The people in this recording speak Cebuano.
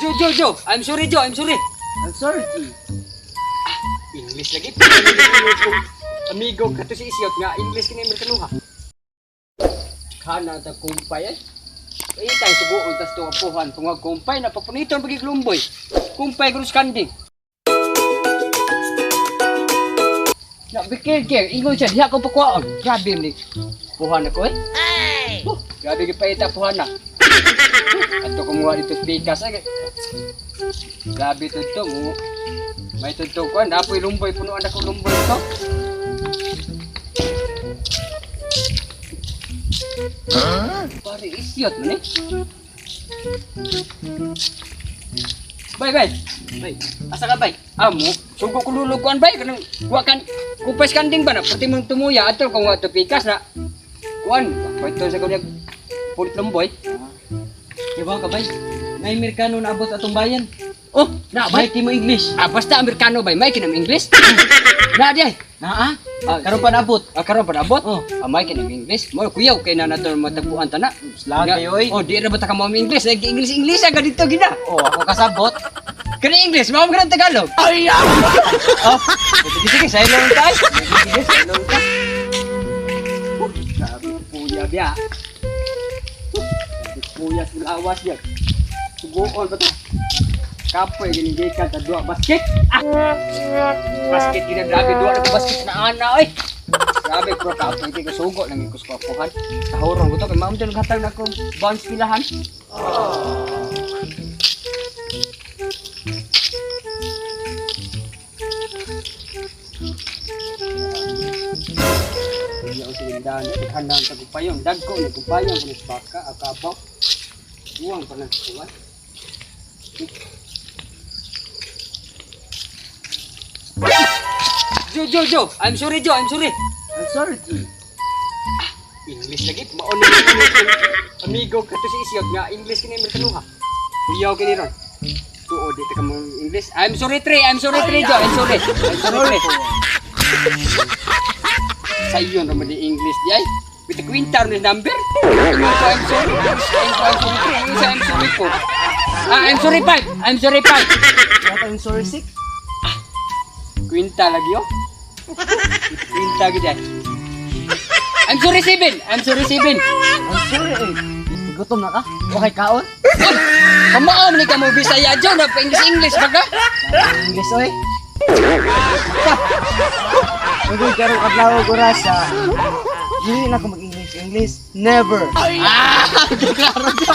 Joe, Joe, Joe. I'm sorry, Joe. I'm sorry. I'm sorry, G. English lagi. Amigo kato si Isyot nga English kini Amerikanuha. Kana ta kumpay ay. Itang suguon tas to apuhan tungag kumpay na pagpuniton pagi lumboy. Kumpay kuno sa kanding. Na bikir kir ingon siya diha ko pakuaon. Grabe ni. Puhan ako eh. Ay. Grabe gyud paita puhan na. Ato kumuha dito sa pikas ay. Grabe to to mo. May tudto ko, napoy lumboy, punuan ako lumboy to. Pare, isyot man eh. Bay, bay. Bay, asa ka bay? Amo, sugo ko lulukuan bay kanang wa kan kupas kanding ba na pati mong tumuya ato kung wa to pikas na. Kuan, kwento sa kunyag pulit lumboy. Ibaw ka, bay. May Amerikano na abot atong bayan. Oh, na bay. May mo English. Ah, basta Amerikano bay, may kinam English. Na di ay. Naa? Ah, Karon pa naabot. Ah, karon pa naabot? Oh. Ah, may kinam English. Mo kuyaw kay na nato matagpuan ta na. Slag kayo, oy. Oh, di ra ba ta ka mo English? Nag English English aga dito gina. Oh, ako kasabot. Kani English, mao man Tagalog. Ay! Oh, sige sige, sa ilong tayo. Sige, sa ilong ta. Huh, grabe puya biya. Huh, grabe puya sa lawas biya. Sugoon ba to? Kapoy gini gikan ta duha basket. Ah. Basket gina grabe duha na ka basket na ana oy. Grabe pro kapoy kay kasugo lang ko sa kapuhan. Tahoron ko to kay ma'am dyan naghatag na akong bounce pilahan. Iya ang silindahan, handang tagupayon, dagko ni kupayon kuno sa baka, akabaw. Uwang pa ng kuwan. Joe, Joe, Joe, I'm sorry, Joe, I'm sorry. I'm sorry, G. English lagi, maon ni amigo kato si Isyot nga English kini Amerikanuha. Kuyaw kini ron. Tuo di ta ka mo English. I'm sorry, Trey. I'm sorry, Trey, Joe. I'm sorry. I'm sorry, Trey. Sa iyo naman di English di ay. With the quintar ni number. Ingon ko, I'm sorry. I'm sorry, Trey. Ingon siya, I'm sorry ko. Ah, I'm sorry, five. I'm sorry, five. What, I'm sorry, six? Quinta lagi oh. Quinta gid ay. I'm sorry, seven. I'm sorry, seven. I'm sorry, eight. Gutom na ka? Okay, kaon? Kamao man ni ka mo Bisaya Joe na pa English English ba ka? English, oy. Ugod karong adlaw oras ah. Dili na ko mag-English. English, never. Ah, klaro Joe.